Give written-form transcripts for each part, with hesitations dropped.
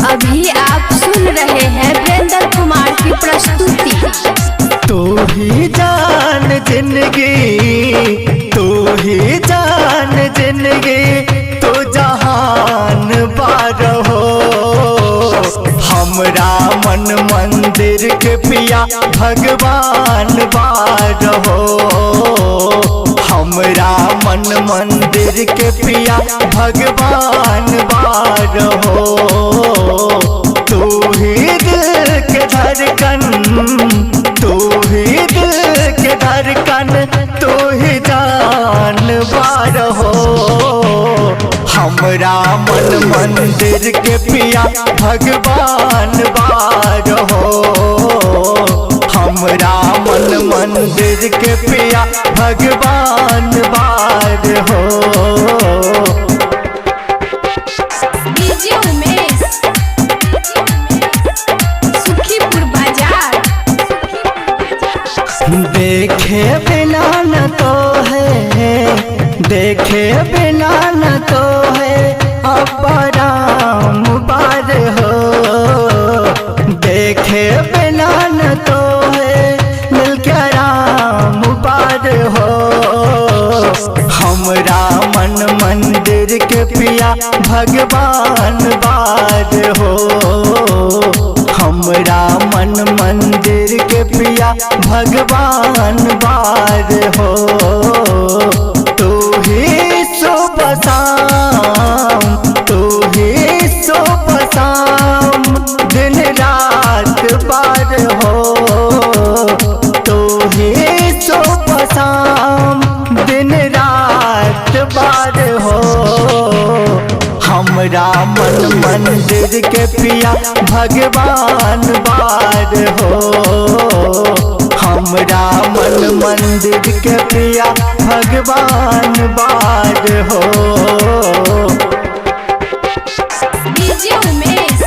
अभी आप सुन रहे हैं वीरेंद्र कुमार की प्रस्तुति। तू ही जान जिंदगी, तू ही जान जिंदगी, तू जहान बार हो। हमरा मन मंदिर के पिया भगवान बार हो। हमरा मन मंदिर के पिया भगवान बार हो। तू ही दिल के धड़कन, तू ही दिल के धड़कन, तू ही जान बार हो। हमरा मन मंदिर के पिया भगवान बार हो। हमरा मन मंदिर के पिया भगवान बार हो। डीजे उमेश, सुखीपुर बाजार। देखे बिना न तो है, देखे बिना न तो है अब राम बार हो। देखे बिना न तो है मिल के राम बार हो। हमरा मन मंदिर के पिया भगवान बार हो। हमरा मन मंदिर के पिया भगवान बार हो। तू ही सुबह शाम, तू ही सुबह शाम, दिन रात बार हो। तू ही सुबह शाम, दिन रात बार हो। हमरा मन मंदिर के पिया भगवान बार हो। हमरा मन मंदिर के पिया भगवान बार हो। डीजे उमेश,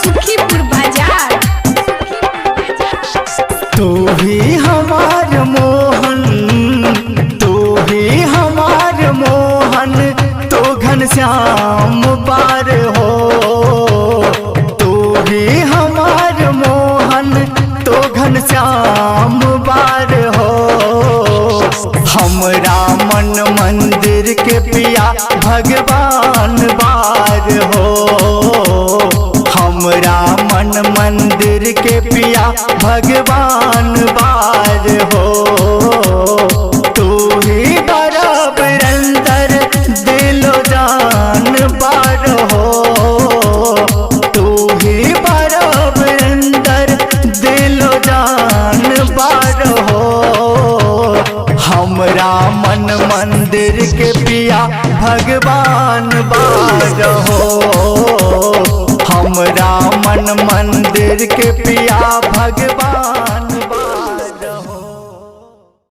सुखीपुर बाजार। तू ही हमार मोहन, तू ही हमार मोहन, तो घनश्याम बार हो। तू ही हमार मोहन, तो घनश्याम बार हो। हमरा मन मंदिर के पिया भगवान बार हो। हमरा मन मंदिर के पिया भगवान बार हो। तू ही बराबर अंदर दिलो जान बार हो। तू ही बराबर अंदर दिलो जान बार हो। हमरा मन मंदिर के पिया भगवान बार हो। हमरा मन मंदिर के पिया भगवान।